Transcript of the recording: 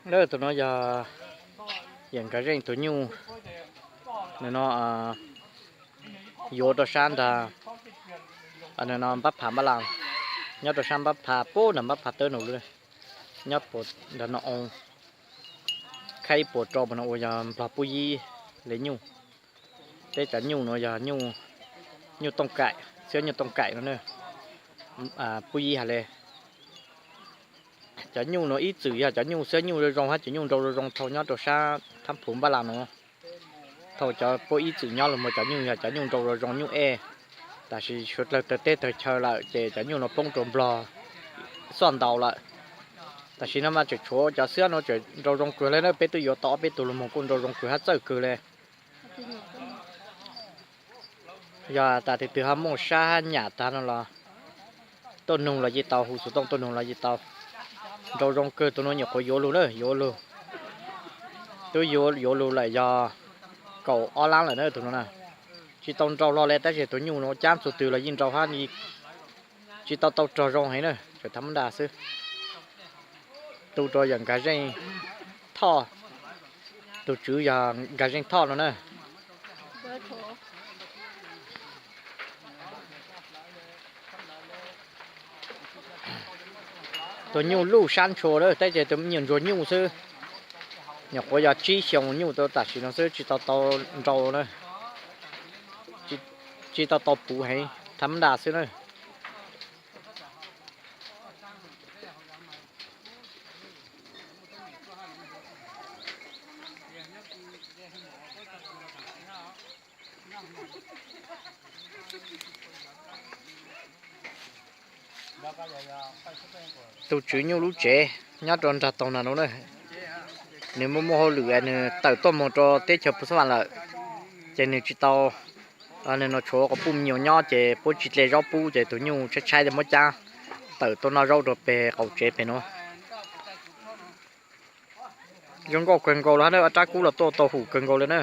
Tus no yog yawm Nkaj Zeej tus nyuj, nws no yuav rau sab nrag, nws no npab phav npab las, nyob rau sab npab phav pub nrag npab phav tawb no lawm, nyob puas nrag no oo, khaib puas rau puas no uas yog nplog pub yib le nyuj. Teb cov nyuj no yog nyuj tooj kaim, xiab nyuj tooj kaim no na, pub yib hais le. Cov nyuj no ib txwm yog cov nyuj xiab nyuj zoo zoo hab cov nyuj nrau zoo zoo thaum nyob rau sab thab phuv npab las no. Thaum cov puab ib txwm nyob los mas cov nyuj yog cov nyuj nrau zoo zoo nyuj ej, tab sis suav dlawg tawg teb tawg chaw lawm ces cov nyuj no poob rau nplog xoj ntaus lawm. Tab sis no mas tseem tshuav cov xiab no tseem nrau zoo kawg le na, peb twb yuav tau ob peb tug los mas kuj nrau zoo kawg hab txawj kawg le. Yog tas tus twg ho muaj sab hab nyam tag no los tuaj nug los yeej tau, hu xov tooj tuaj nug los yeej tau. Nrau zoo kawg, tus no nyuam qhuav yuav lug na, yuav lug, twb yuav lug lawm yog kaum ob lab lawm na tus no na. Tsis tau nrau hlo le tab sis tus nyuj no cab txug twg los yeej nrau hab, tsis tau tau rog zoo heev na, tseem thab mab nra xwb. Tu rau yawm Nkaj Zeej Thoj, tus tswv yog Nkaj Zeej Thoj no na. Tus nyuj luj sab ntshua lawm, tab sis tus nyuam ntsuag nyuj xwb, nyuam qhuav yog tsib xyoos nyuj tau tam sim no xwb, tsis tau tau nrau na, tsis tau tau puv heev, thab mab nra xwb na. Tus tswv nyuj lub tsev nyob rau nrag taug nag no na, nws muaj muaj hauj lwm nws tawm tuaj mus rau teb chaws Phu Xab Vam lawm, ces nws tsis tau, nws no tshuav quas puj me nyuam nyob ces puab tsis dle zaub pub ces tus nyuj tshaib tshaib ces muab cab tawm tuaj noj zaub rau peg qaum tsev peg no. Zoo nkauj kawg nkaus li hab na, ob rab kub los tuaj tau hum kawg nkaus li na.